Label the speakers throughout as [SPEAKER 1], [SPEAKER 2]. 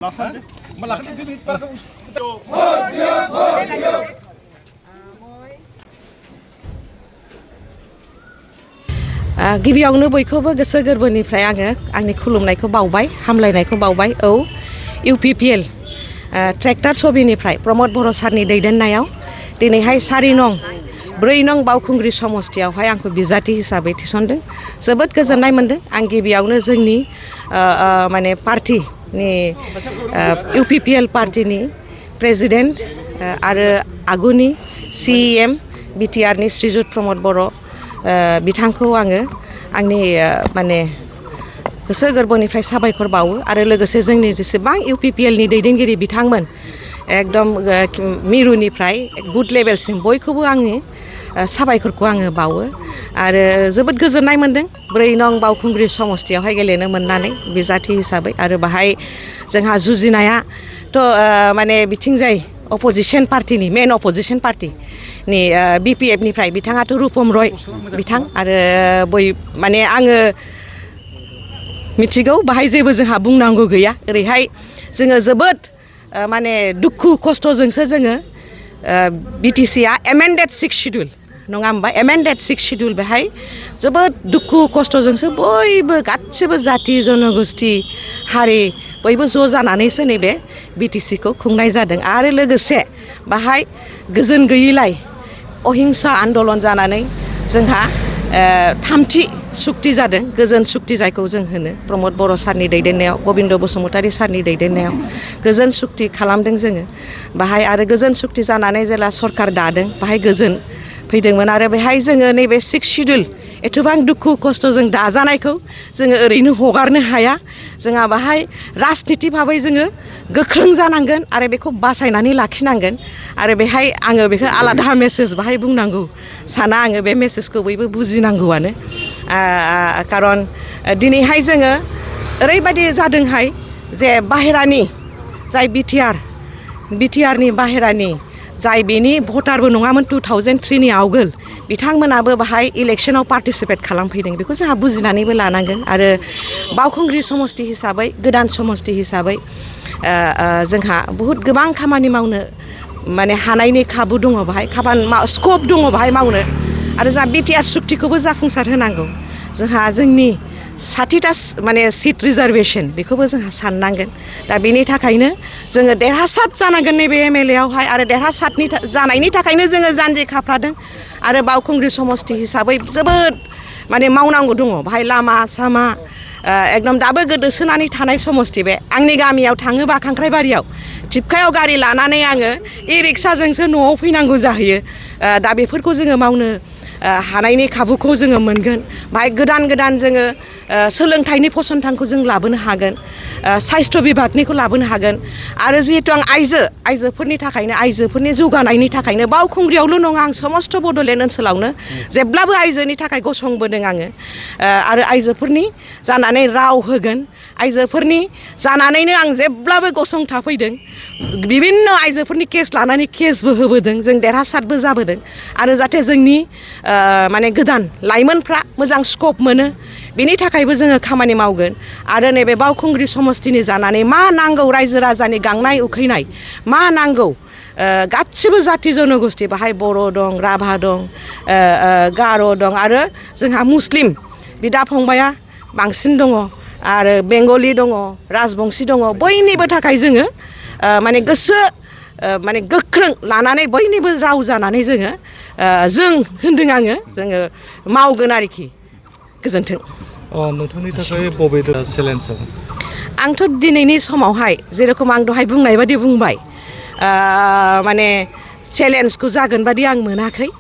[SPEAKER 1] गिबियावनो बयखौबो गोसो गोरबोनिफ्राय आङो आंनि खुलुमनायखौ बावबाय हामलायनायखौ बावबाय UPPL ट्रेक्टर सभिनिफ्राय प्रमद बर' सारनि दैदेननायाव दिनैहाय 4 नं 4 नं बावखुंग्रि समस्तियावहाय आंखौ बिजाथि हिसाबै थिसनदों जोबोद गोजोननाय मोनदों आं गिबियावनो जोंनि माने पार्टीनि UPPL पार्टीनि प्रेसिडेन्ट आरो आगुनि CEM बिटिआरनि श्रीजुत प्रमद बर' बिथांखौ आङो आंनि माने गोसो गोरबोनिफ्राय साबायखर बावो आरो लोगोसे जोंनि जेसेबां UPPLनि दैदेनगिरि बिथांमोन एकदम मिरुनिफ्राय बुथ लेभेलसिम बयखौबो आंनि साबायखरखौ आङो बावो आरो जोबोद गोजोननाय मोनदों 4 नं बावखुंग्रि समस्तियावहाय गेलेनो मोननानै बिजाथि हिसाबै आरो बाहाय जोंहा जुजिनायाथ' माने बिथिंजाय अपोजिशन पार्टीनि मेन अपोजिशन पार्टीनि BPF निफ्राय बिथाङाथ' रुपम रय बिथां आरो माने आङो मिथिगौ बाहाय जेबो जोंहा बुंनांगौ गैया ओरैहाय जोङो जोबोद माने दुखु खस्थ'जोंसो जोङो BTCआ एमेन्डेड 6 शिड्युल नङा होमबा एमेन्डेड 6 शिड्युल बेहाय जोबोद दुखु खस्थ'जोंसो बयबो गासिबो जाति जनगोष्ठी हारि बयबो ज' जानानैसो नैबे BTCखौ खुंनाय जादों आरो लोगोसे बाहाय गोजोन गैयैलाय अहिंसा आन्दलन जानानै जोंहा थामथि सुक्ति जादों गोजोन सुक्ति जायखौ जों होनो प्रमद बर' सारनि दैदेननायाव गबिन्द बसुमतारी सारनि दैदेननायाव गोजोन सुक्ति खालामदों जोङो बाहाय आरो गोजोन सुक्ति जानानै जेला सरकार दादों बाहाय गोजोन फैदोंमोन आरो बेहाय जोङो नैबे 6 शिड्युल एथबां दुखु खस्थ'जों दाजानायखौ जोङो ओरैनो हगारनो हाया जोंहा बाहाय राजनिति भाबै जोङो गोख्रों जानांगोन आरो बेखौ बासायनानै लाखिनांगोन आरो बेहाय आङो बेखौ आलादा मेसेज बाहाय बुंनांगौ साना आङो बे मेसेजखौ बयबो बुजिनांगौआनो खारन दिनैहाय जोङो ओरैबायदि जादोंहाय जे बाहेरानि जाय बिटिआरनि बाहेरानि जाय बेनि भटारबो नङामोन 2003नि आवगोल बिथांमोनाबो बाहाय इलेक्शनाव पार्टिसिपेट खालामफैदों बेखौ जोंहा बुजिनानैबो लानांगोन आरो बावखुंग्रि समस्ति हिसाबै गोदान समस्ति हिसाबै जोंहा बहुद गोबां खामानि मावनो माने हानायनि खाबु दङ बाहाय स्कप दङ बाहाय मावनो आरो जोंहा बिटिआर सुक्तिखौबो जाफुंसार होनांगौ जोंहा जोंनि 60टा माने सिट रिजार्भेशन बेखौबो जोंहा साननांगोन दा बेनि थाखायनो जोङो देरहासार जानांगोन नैबे MLA आवहाय आरो देरहासार जानायनि थाखायनो जोङो जानजि खाफ्रादों आरो बावखुंग्रि समस्ति हिसाबै जोबोद माने मावनांगौ दङ बाहाय लामा सामा एकदम दाबो गोदोसोनानै थानाय समस्ति बे आंनि गामियाव थाङोबा खांख्राइबारियाव थिपकायाव गारि लानानै आङो रिक्साजोंसो न'आव फैनांगौ जाहैयो दा बेफोरखौ जोङो मावनो हानायनि खाबुखौ जोङो मोनगोन बाहाय गोदान जोङो सोलोंथाइनि फसंथानखौ जों लाबोनो हागोन साहित्य बिभागनिखौ लाबोनो हागोन आरो जिहेतु आं आइजोफोरनि थाखायनो आइजोफोरनि जौगानायनि थाखायनो बावखुंग्रियावल' नङा आं समस्त बड'लेण्ड ओनसोलावनो जेब्लाबो आइजोनि थाखाय गसंबोदों आङो आरो आइजोफोरनि जानानै राव होगोन आइजोफोरनि जानानैनो आं जेब्लाबो गसंथाफैदों बिभिन्न आइजोफोरनि केस लानानै केसबो होबोदों जों देरहासारबो जाबोदों आरो जाहाथे जोंनि माने गोदान लाइमोनफ्रा मोजां स्कप मोनो बेनि थाखायबो जोङो खामानि मावगोन आरो नैबे बावखुंग्रि समस्तिनि जानानै मा नांगौ रायजो राजानि गांनाय उखैनाय मा नांगौ गासिबो जाति जनगोष्ठी बाहाय बर' दं राभा दं गार' दं आरो जोंहा मुस्लिम बिदा फंबाया बांसिन दङ आरो बेंगलि दङ राजबंशी दङ बयनिबो थाखाय जोङो माने गोसो माने गोख्रों लानानै बयनिबो राव जानानै जोङो जों होनदों आङो जोङो मावगोन आरोखि गोजोन्थों
[SPEAKER 2] नोंथांनि थाखाय बबे चेलेन्जआ
[SPEAKER 1] आंथ' दिनैनि समावहाय जेरखम आं दहाय बुंनाय बादि बुंबाय माने चेलेन्जखौ जागोन बादि आं मोनाखै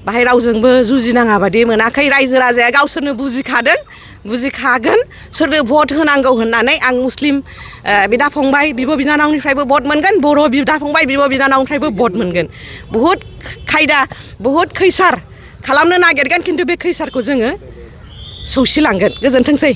[SPEAKER 1] बाहाय रावजोंबो जुजिनाङा बादि मोनाखै रायजो राजाया गावसोरनो बुजिखागोन सोरनो भट होनांगौ होननानै आं मुस्लिम बिदा फंबाय बिब' बिनानावनिफ्रायबो भट मोनगोन बर' बिदा फंबाय बिब' बिनानावनिफ्रायबो भट मोनगोन बहुद खैसार खालामनो नागिरगोन खिन्थु बे खैसारखौ जोङो सौसिलांगोन गोजोनथोंसै